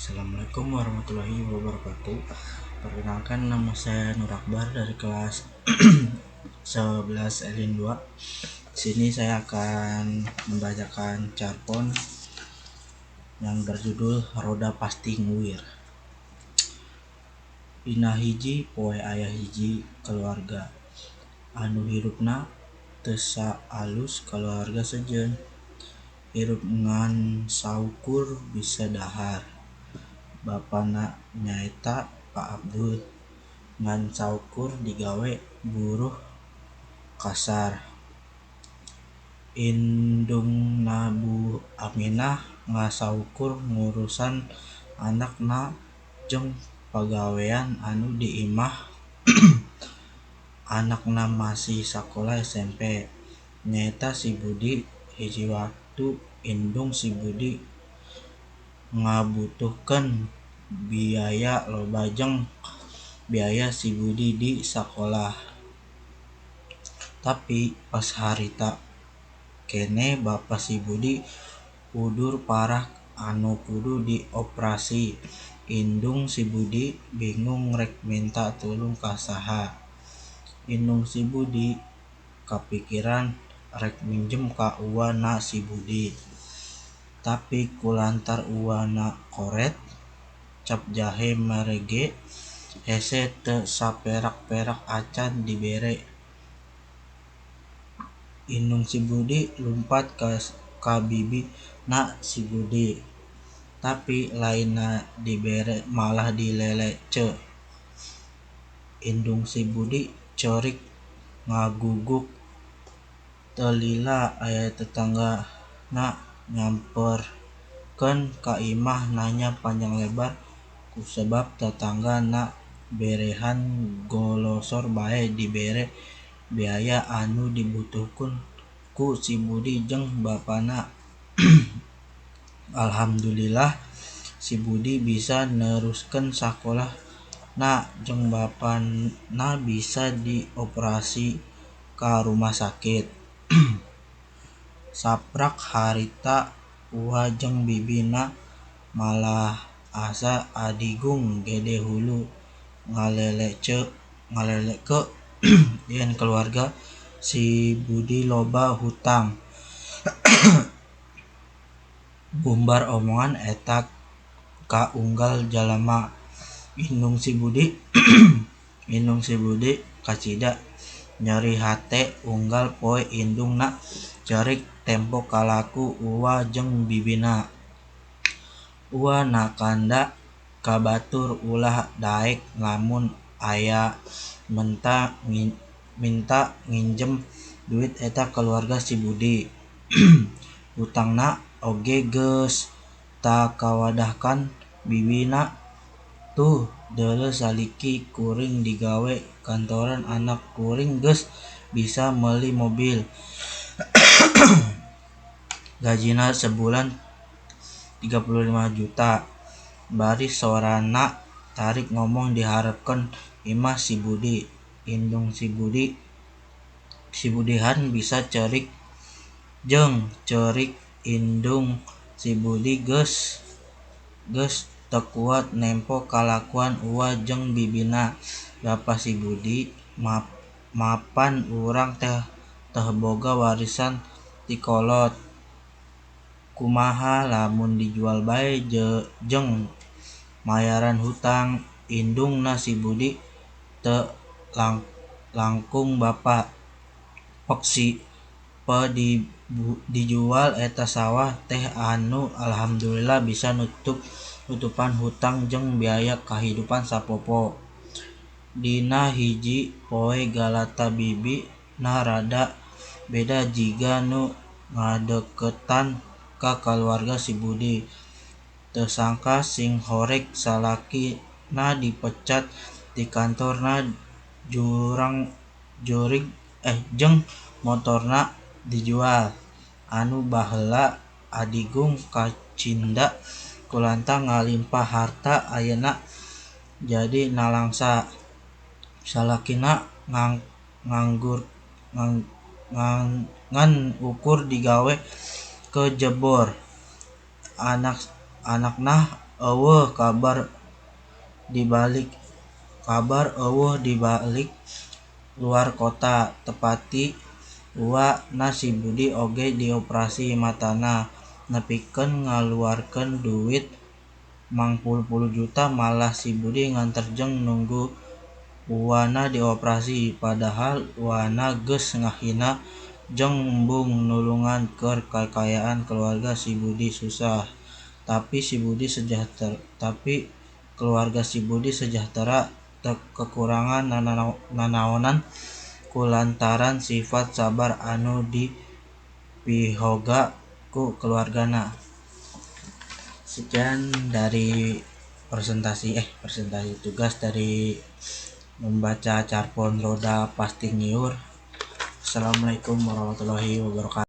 Assalamualaikum warahmatullahi wabarakatuh. Perkenalkan, nama saya Nur Akbar dari kelas 11 Elin 2. Di sini saya akan membacakan carpon yang berjudul Roda Pasti Nguwir. Dina hiji poe aya hiji keluarga anu hirupna teu saalus kaluarga sejen. Hirup ngan saukur bisa dahar. Bapana nyaeta Pak Abdul ngan saukur digawe buruh kasar. Indungna Bu Aminah ngan saukur ngurusan anakna jeung pagawean anu di imah. Anakna masih sakola SMP nyaeta si Budi. Hiji waktu indung si Budi ngabutuhkeun biaya loba jang biaya si Budi di sakolah. Tapi pas harita keneh bapa si Budi udur parah anu kudu dioprasi. Indung si Budi bingung rek minta tulung ka saha. Indung si Budi kapikiran rek minjem ka uwa na si Budi. Tapi kulantaran uwa na koret cap jahe mere ge hese teu saperak-perak acan dibere. Indung si Budi lumpat ka bibi na si Budi. Tapi lainna dibere malah dilelece. Indung si Budi ceurik ngaguguk. Teu lila aya tetanggana nyamperkeun ka imah nanya panjang lebar kusabab tetangga na berehan golosor bae dibere biaya anu dibutuhkeun ku si Budi jeung bapana. Alhamdulillah si Budi bisa neruskeun sakolahna jeung bapana bisa dioprasi ka rumah sakit. Saprak harita uwa jeung bibi na malah asa adigung gede hulu ngalelece yen keluarga si Budi loba hutang. Bumbar omongan eta ka unggal jalma. Indung si Budi kacida nyeri hate unggal poe indungna ceurik tempo kalaku uwa jeung bibina. Uwa na kanda ka batur ulah daek lamun aya minta nginjem duit eta keluarga si Budi. Hutangna oge geus takawadahkan bibina. Tuh deuleu saliki kuring digawe kantoran anak kuring geus bisa meuli mobil. Gajina sabulan 35 juta. Bari sorana tarik ngomong dihareupeun imah si Budi. Indung si Budi han bisa ceurik jeung ceurik indung si Budi geus teu kuat nempo kalakuan uwa jeung bibina. Bapa si Budi mapan urang teh boga warisan ti kolot. Kumaha lamun dijual bae jeung mayaran hutang. Indungna si Budi teu langkung bapa. Pek dijual eta sawah teh anu alhamdulillah bisa nutupan hutang jeung biaya kahirupan sapopo. Dina hiji poe galata bibi na rada beda jiga nu ngadeukeutan ka kaluarga si Budi. Teu sangka sing horeg salakina dipecat ti kantorna jeung motorna dijual. Anu baheula adigung kacinda kulantang ngalimpah harta ayeuna jadi nalangsa. Salakina nganggur ngan ukur digawe kejebor. Anakna Euweuh kabar dibalik kabar euweuh dibalik luar kota tepati uwa na si Budi oge dioperasi matana nepikeun ngaluarkeun duit mangpuluh-puluh juta malah si Budi nganterjeng nunggu uwana dioperasi padahal uwana geus ngahina jeung embung nulungan keur kakayaan keluarga si Budi susah tapi si Budi sejahtera tapi keluarga si Budi sejahtera teu kekurangan nanaonan kulantaran sifat sabar anu dipihoga ku keluargana. Sekian dari presentasi tugas dari membaca carpon roda pasti ngiur. Assalamualaikum warahmatullahi wabarakatuh.